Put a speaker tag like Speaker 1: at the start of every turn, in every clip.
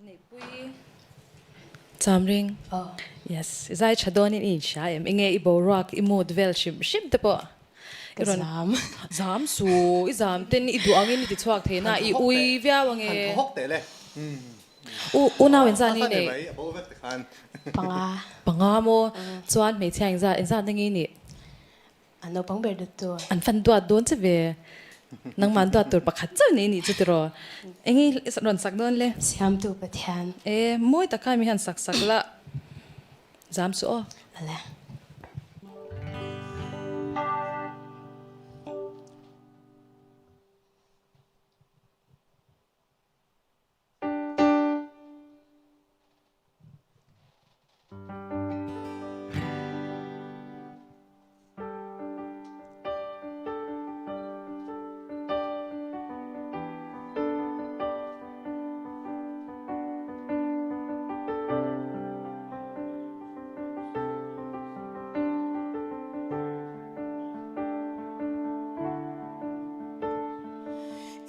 Speaker 1: Neihpui Chamring.
Speaker 2: Aw.
Speaker 1: Yes, i zai tha dawn in i inhria em? Enge i boruak, i mood vel hrim hrim te pawh i rawn.
Speaker 2: Ka zam.
Speaker 1: Zam su, i zam ten i duh angin i ti chhuak thei na, i ui viau ange.
Speaker 3: Han thaw hawk teh le.
Speaker 1: U, unau inzan i nei.
Speaker 3: A bo vek te khan.
Speaker 2: Panga.
Speaker 1: Panga maw? Chuan hmeichhia inzan, inzan na nge i nih?
Speaker 2: A naupang ber dut tu.
Speaker 1: An fan duat dawn che ve. Nangmah an duat tur pakhat chauh nei nih chu tiraw. Eng i rawn sak dawn le?
Speaker 2: Siamtu Pathian.
Speaker 1: E, mawi taka mi hian sak sak la zam suh aw.
Speaker 2: Ale.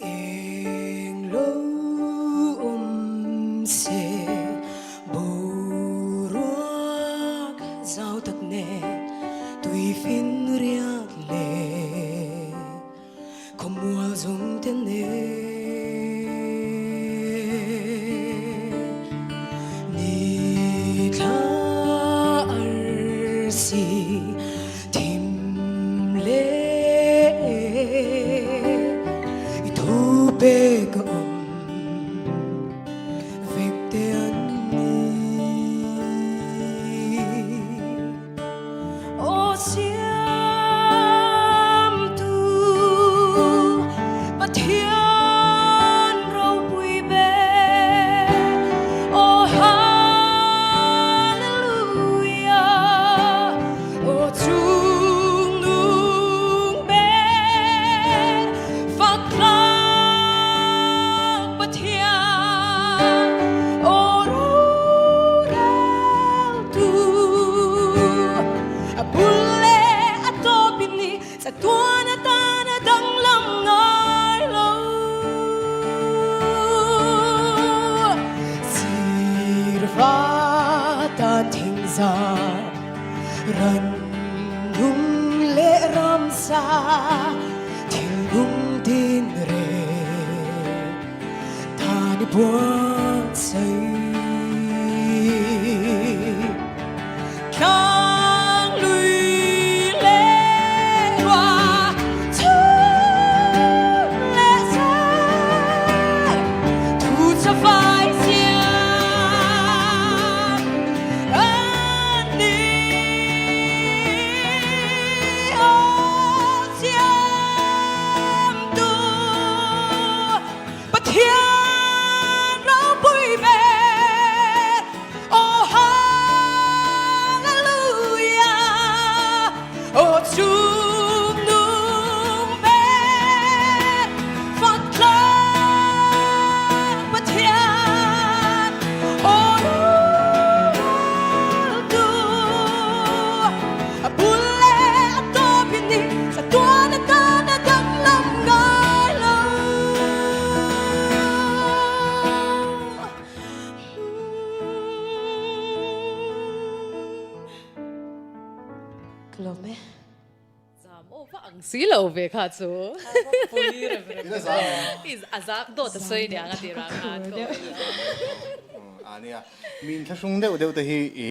Speaker 2: Eng lo awm se boruak zau tak nen tuifin riat leh khawmual zawng te nen ni thla arsi Thim leh i thu pek a awm vek te an ni. Aw Siamtu Pathian ropui ber, aw Hallelujah. Aw chung nung ber fak tlak Pathian aw roreltu a bul leh a tawp in ni chatuan atan a danglam ngai lo. Sirva tan thingzar Ran nung leh ramsa thil nung tin reng than i buatsaih. Tlang lui leh ruah chhum leh ser thu cho vai siam Pathian ropui ber Aw Hallelujah Aw chung nung ber Fak tlak Pathian Aw roreltu A bul leh a tawp in ni chatuan atan a danglam ngai lo. Ka lawm e.
Speaker 1: Zam aw va ang si lo ve kha chu. A zam dawt a sawi niang a ti rang khan ka awih lo.
Speaker 3: A nia, min thlahrung deuh deuh te hi i.